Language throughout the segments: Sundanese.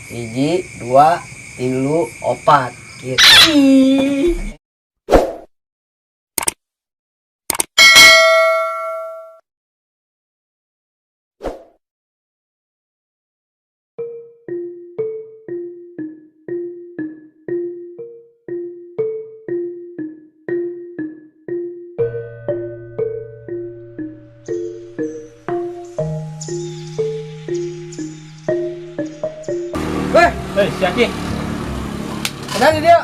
1, 2, 3, 4 gitu. Weh, Hei, si Aki. kenapa dia?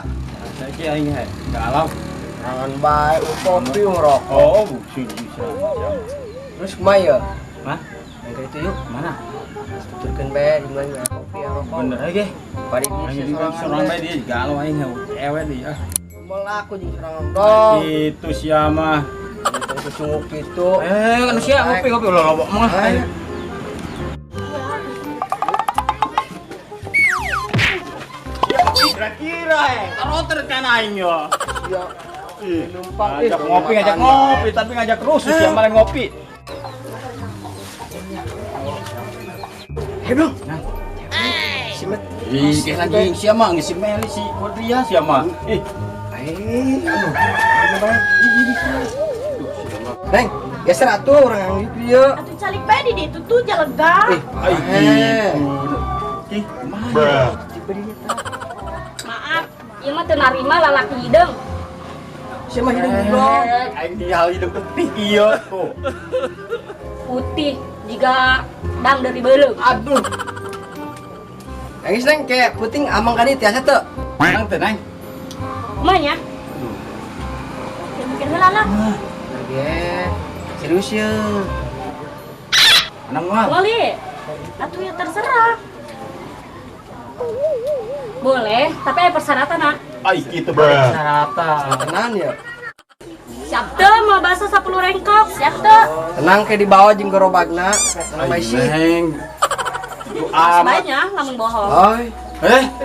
Si Aki aing he, galau. Jangan bae kopi ngerokok. Oh, bisa. Terus kumaha ya? Hah? Yang itu yuk, Mana? tuturkeun bae di mana kopi ya rokok. Bener aja ge. Bari Aing bisa juga sorangan sorang bae dia galau aing he, ewe dia. Moal aku jeung sorangan dong. Itu sia mah. Tong kecunguk gitu. Kan sia ngopi-ngopi ulah loba mah. Ayo. Kira-kira taroter kan aing yo. Iya. Numpang Ngajak ngopi, tapi ngajak rusuh sia malah ngopi. Hei, Bro. Nah. Simet. Ih, kayak lagi sia mah ngisi meli si Kodria sia mah. Ih, Aduh. Neng, geser atuh urang yang gitu ieu. Atuh calik bae di ditu tuh jalega. Ih, Ih, kumaha? Maaf, ieu mah teu narima lalaki hideung. Sia mah hideung goblok. Aing tinggal hideung putih ieu tuh. Putih jiga dang dari beuleum. Aduh. Nangis Neng, kayak puting amang kali tiasa teu. Nang teu Neng. Kumaha nya? Mikir heula lah. Ge. Serius ya. Nang mah. Boleh. Atuh ya terserah. Boleh, tapi ada persyaratan ah. Ai kitu persyaratan. Tenang ya. Siap teu mau bahasa 10 rengkok. Siap teu? Tenang kayak dibawa jeung gerobakna. Tenang bae sih. Neng. Itu amat. Banyak lamun bohong. Oi,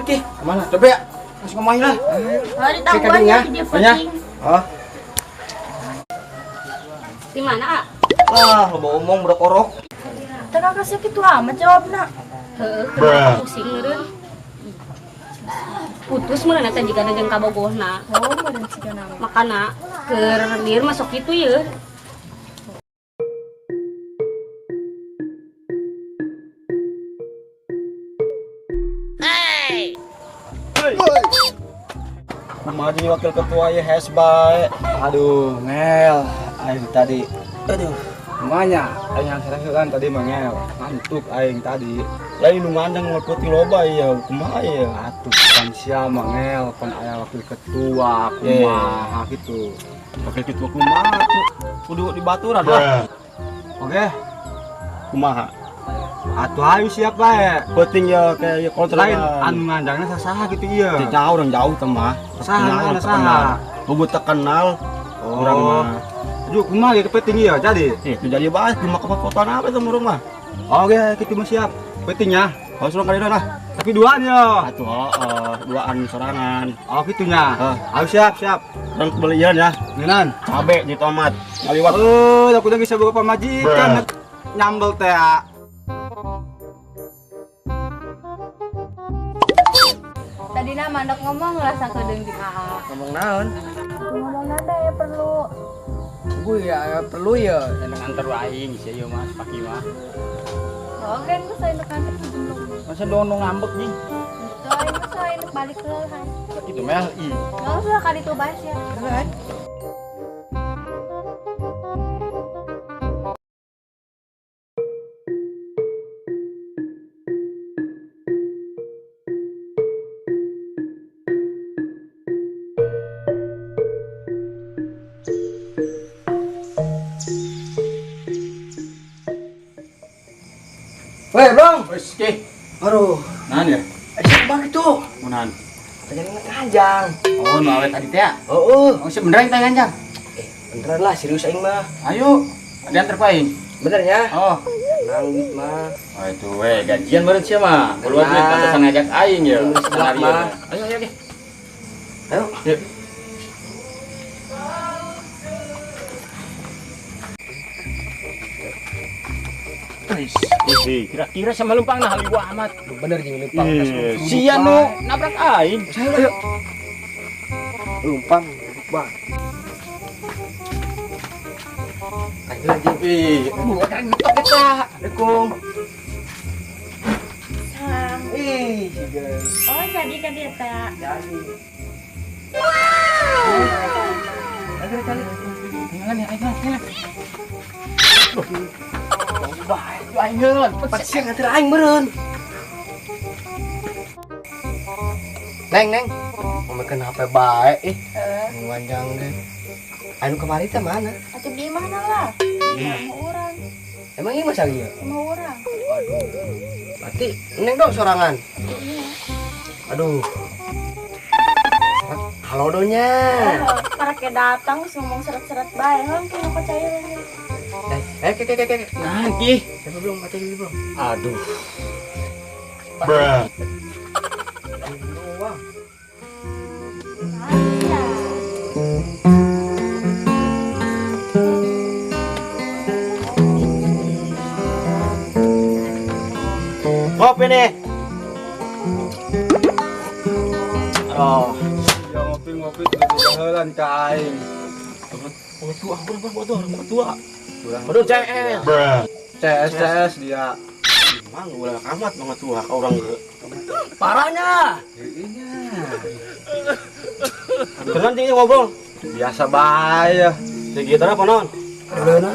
Ki, kemana? Coba ya. Masuk ngomongin lah. Kalau ditangguhan ya di dia Banyak. penting. Oh. Di mana, ah? Ah, loba omong budak orok. Teu kasih kitu amat jawabna. Heeh, kenapa pusing meureun? Putus meureun eta jigana jeung kabogohna. Oh, meureun sigana mah. Makana keur lieur masuk kitu ye. Kumaha jadi wakil ketua ya hes bae. Aduh, ngel. Aing tadi. Aduh, Kumanya, aing yang kan tadi mah ngel. Ngantuk aing tadi. Lain nu ngandang moal peuting loba ya, kumaha ya? Atuh pan sia mah ngel, pan aya wakil ketua kumaha gitu. Wakil ketua kumaha tuh? Kudu dibaturan lah. Oke, Kumaha? atuh ayo siap bae. Peuting ya kayak ya kontrol. Lain anu ngandangna sasaha gitu ieu. Jauh orang jauh teh mah. Saha ngandangna saha? Kudu terkenal. Urang Oh. mah. Aduh, kumaha ge peuting ieu jadi. Itu jadi bahas di mah fotoan apa itu rumah. Oke, kitu mah siap. Peutingnya. Harus urang kali lah. Tapi duaan yo. Atuh heeh, duaan sorangan. Oh, kitunya. Hah. Ayo siap, siap. Urang belian ya. Ngenan. Cabe di tomat. Ngaliwat. Oh, aku udah bisa boga pamajikan nyambel teh. Tadi na mandak ngomong lah sakedeung jeung AA. Ngomong naon? Ngomong nada ya perlu. Gue ya perlu ya. Seneng antar aing sih ieu mah pagi mah. Oh, kan geus aya kantor sebelum. Masa dono ngambek nih. Itu aing geus aya balik ke hai. Gitu mel i. Enggak usah kali itu bahas ya. Weh, Bang. Wes ki. Aduh, Nahan ya? Siapa gitu? Munahan. Tadi nganjang. Oh, nu awe tadi teh. Heeh. Oh, sebenernya teh nganjang. Beneran lah, serius aing mah. Ayo, diantar ku aing. Bener ya? Oh. Tenang duit mah. Oh itu we, gajian meureun sia mah. Keluar duit pantesan ngajak aing ya. Beli seblak mah. Ayo ayo ge. Ayo. Yuk. Aris. Kira-kira sama lumpang nah haliwa amat. Bener jeung lempang. Sia nu nabrak aing. Ayo. Lumpang, bah. Ayo lagi. Ih, bukan kita. Assalamualaikum. Salam. Ih, si guys. Oh, jadi kan dia teh. Jadi. Ayo cari. Tinggalan ya, aing tinggalan. Baik, aing heun. Pasien nganter aing meureun. Neng, neng. Mau makan HP bae ih. Heeh. Wanjang deh. Anu kemari teh mana? Atuh di mana lah? Mau urang. Emang ini masa ieu? Mau urang. Waduh. Berarti neng dong sorangan. Iya. Aduh. Halo donya. Para ke datang ngomong seret-seret bae, heuh kudu percaya lagi. Eh, Nah, Ki. Siapa belum baca ini belum? Aduh. Bruh. Iya. Ngopi nih. Oh. Ya ngopi-ngopi heula ka aing. Oh tua, orang tua. Aduh, CS. CS CS dia. Emang ulah amat banget tua ka urang ieu. Parahnya. Iya. Dengan tinggi ngobrol. Biasa bae. Di gitar apa non?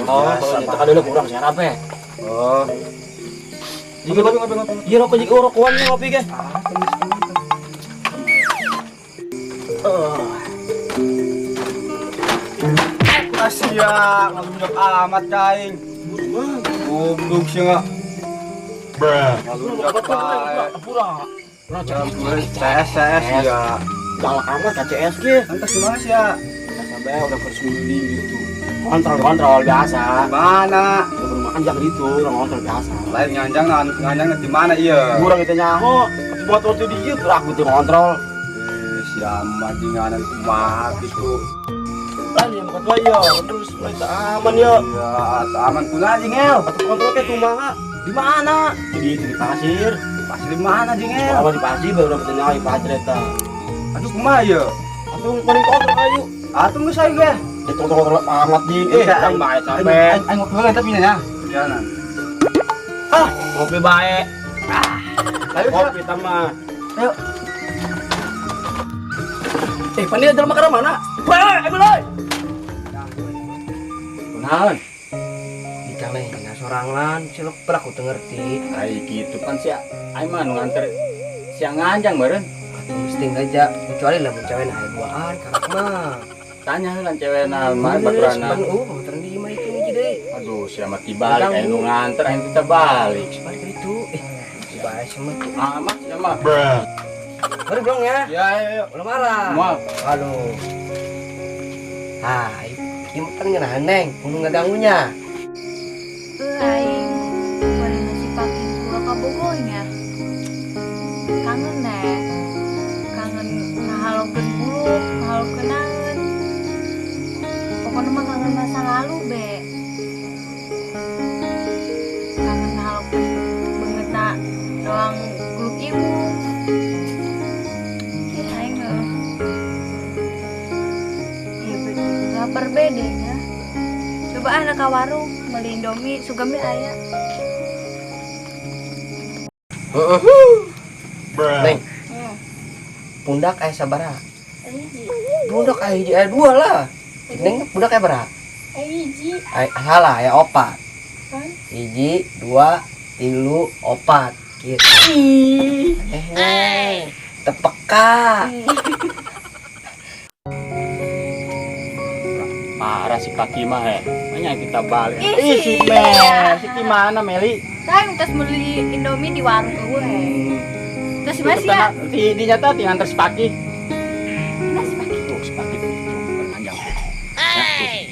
Oh, Biasa kalau itu kan dulu kurang siapa ya? Oh. Jika Ngopi ngopi ngopi. Iya rokok jika rokokan ngopi ge. Asia, ngalunjak amat kaing. Goblok sih enggak. Bruh. Ngalunjak bae. Pura. CS CS ya. Galak amat ka CS ge. Entah di mana sih ya? Sampai udah bersuling gitu. Kontrol biasa. Mana? Sebelum makan jangan itu, orang kontrol biasa. Lain nganjang nganjang di mana iya? Kurang itu nyaho, buat waktu di ieu gerak gitu ngontrol. Eh, siapa jinganan kumaha gitu. Lain yang ketua ya, terus mulai tak aman ya. Iya, aman kuna jingel. Atau kontrol ke kumaha? Di mana? Di itu di pasir. Pasir di mana jingel? Kalau di pasir baru dapat nyawa di pasir eta. Aduh kumaha ya? Atuh paling kontrol ayo. Atuh geus ayo ge. Itu kontrol amat jing. Eh, kan bae sampe. Aing ngopi heula tapi nya. Perjalanan. Ah, ngopi bae. Ayo Ngopi tama. Ayo. Eh, pandia jelema kana mana? Wah, ayo mulai. Kunaon? Dicaleh dengan sorangan, cilok pelaku teu ngerti. Ai gitu kan sia. Aing mah nu nganter siang nganjang meureun. Atuh mesti ngaja, kecuali lamun cewek na aya duaan karak mah. Tanya heula cewekna mah baturana. Pan baturan di imah itu hiji deui. Aduh, sia mah tibalik aing nu nganter aing kita balik. Balik ke itu. Eh, si bae sama tuh. Amat sia mah. Bruh. Baru belum ya? Ya, ayo, ayo. Ulah marah. Moal. Aduh. Ah, ieu kan ngeunahan neng, kudu ngaganggunya. Aing bari nasi pagi gua ka Bogornya. Kangen nek. Kangen ngahalokeun bulu, ngahalokeun naeun. Pokoknya mah kangen masa lalu be. Kangen ngahalokeun beungeutna doang kuluk ibu. Ih, aing heuh. Ieu lapar be deh nya. Coba anak ka warung beli Indomie, sugan be aya. Bruh. Neng, pundak aya sabaraha? Hiji. Pundak aya hiji aya dua lah. Neng, pundak aya baraha? Aya hiji. Aya salah, aya opat. Kan? Hiji, dua, tilu, opat. Gitu. Eh, neng, tepeka. Parah si Paki mah he. Makanya kita balik. Ih, Ih, si si Mel, si mana Meli? Saya minta beli Indomie di warung gue. Terus mas ya? Di nyata di nganter si Paki. Nah, si Paki. Tuh, si Paki tuh panjang.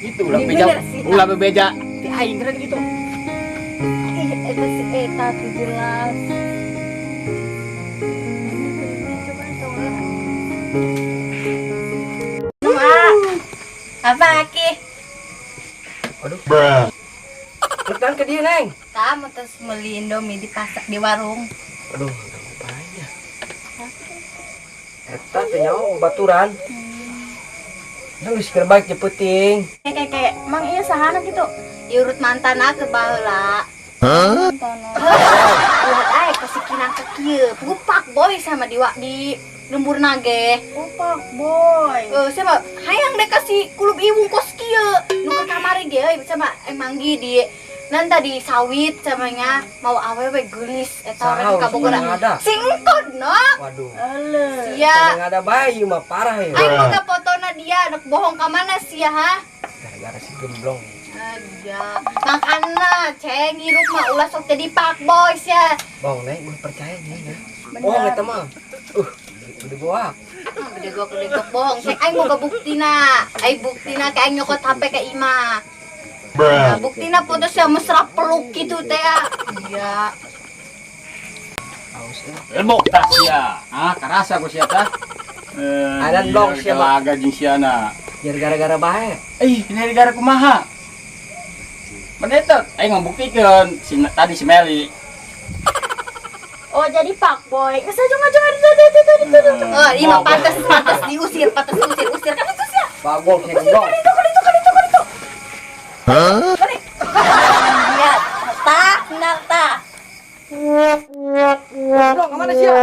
Itu ulah Ini beja. bener sih. Ulah bebeja. Di aing kira gitu. Ih, eta si eta tuh jelas. Coba tolong. Apa Aki? Aduh. Bruh. Retan ke dia, Neng. Tah mau terus beli Indomie di pasar di warung. Aduh, banyak. Eta teh nyawa baturan. Neng geus keur baik jepeting. Kayak mang ieu sahana kitu. Iurut mantan aku baheula. Hah? Lihat ae kesikinan ke kieu. Pupak boy sama di lembur nage. Pupak boy. Sama hayang dek kasih kulub iwung kos kieu. Nu ke kamari ge euy sama emang di nan tadi sawit samanya mau awewe geulis eta orang ka Bogor. Sing engkod no. Waduh. Eleuh. Sia. Ada bayi mah parah ya. Aing boga fotona dia dek bohong ka mana sia ha? Gara-gara si gemblong. Iya, makana ceng ngirup mah ulah sok jadi pak boys ya. Bohong Neng, gue percaya nih. Bohong eta mah. Gede goak. Gede goak bohong. Cek aing boga buktina. Aing buktina ke aing nyokot HP ke imah. Nah, buktina foto sia mesra peluk gitu teh ya. Iya. Lebok tah sia. Ah, karasa ku sia tah. Ada blong sia laga jeung siana. Biar gara-gara bae. Ih, ini gara kumaha? Menetet, aing ngabuktikeun si tadi si Meli. Oh, jadi pak boy. Geus ujung-ujung itu. Oh, iya mah pantes diusir, pantes diusir, usir kan itu sia. Bagong sih gemblong. Itu. Hah? Iya, tah, benar tah. Gemblong kemana sia?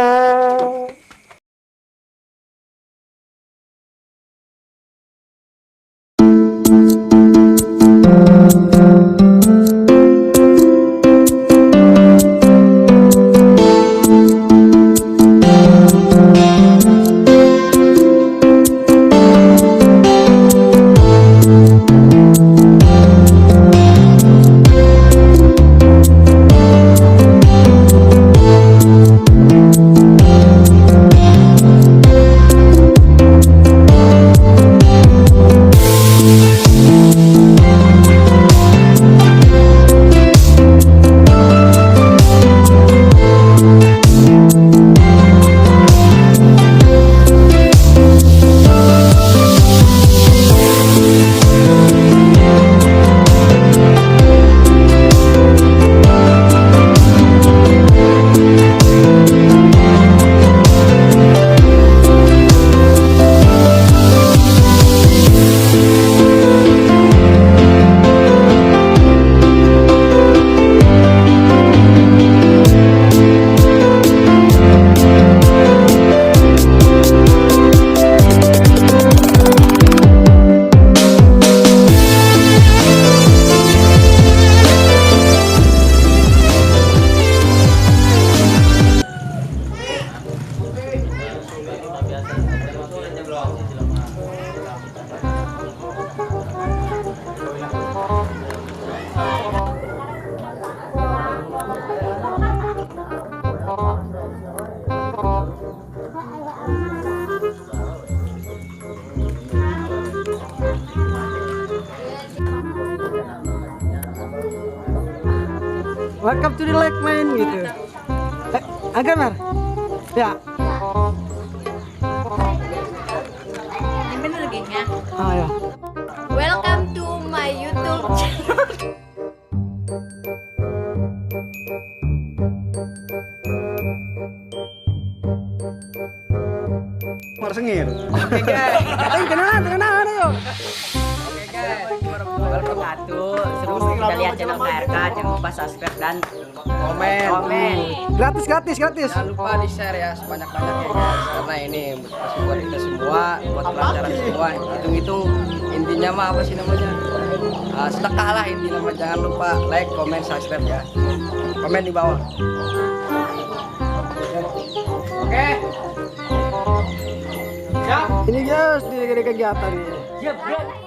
Welcome to the lake man gitu. Angkat Mar. Ya. Ini bener gengnya. Ah ya. Welcome to my YouTube channel. Mar sengir. Oke guys. Ayo kenalan ayo. Oke guys. Welcome atuh. Seru kita lihat channel KRK, jangan lupa subscribe dan komen. Gratis. Jangan lupa di-share ya sebanyak-banyaknya guys. Karena ini pasti buat kita semua, buat kelancaran semua. Hitung-hitung intinya mah apa sih namanya? Sedekah lah intinya mah. Jangan lupa like, komen, subscribe ya. Komen di bawah. Oke. Siap. Ini guys, di kegiatan ini. Siap, siap.